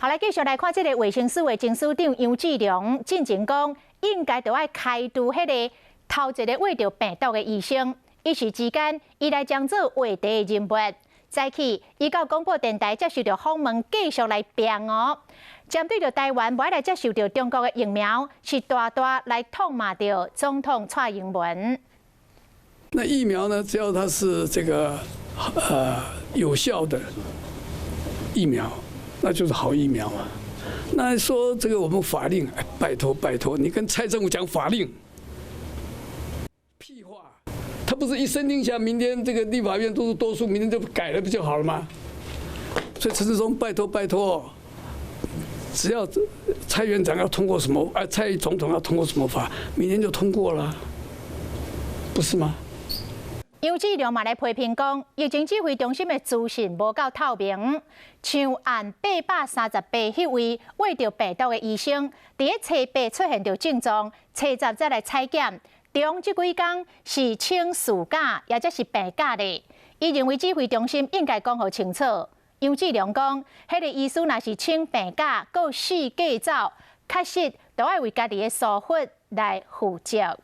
好，來繼續來看這个衛生署的前署長楊志良，進前講應該著愛開除彼个頭一个穢著病毒的醫生。一時之間，伊來將做話題的人物。早起，伊到廣播電臺接受著訪問，繼續來辯哦。針對著台灣無愛來接受著中國的疫苗，是大大來痛罵著總統蔡英文。那疫苗呢？只要它是這個有效的疫苗，那就是好疫苗嘛。那說這個我們法令，拜託拜託，你跟蔡政府講法令，屁話！他不是一聲令下，明天這個立法院都是多數，明天就改了不就好了嗎？所以陳時中拜託拜託，只要蔡院長要通過什麼，蔡總統要通過什麼法，明天就通過了，不是嗎？楊志良嘛來批評講，疫情指揮中心的資訊無夠透明，像案838彼位穢著病毒的醫生，佇咧初八出現著症狀，初十才來採檢，中這幾工是請事假，抑者是病假咧。伊認為指揮中心應該講予清楚。楊志良講，彼個醫師若是請病假，閣四界走，確實都愛為家己的疏忽來負責。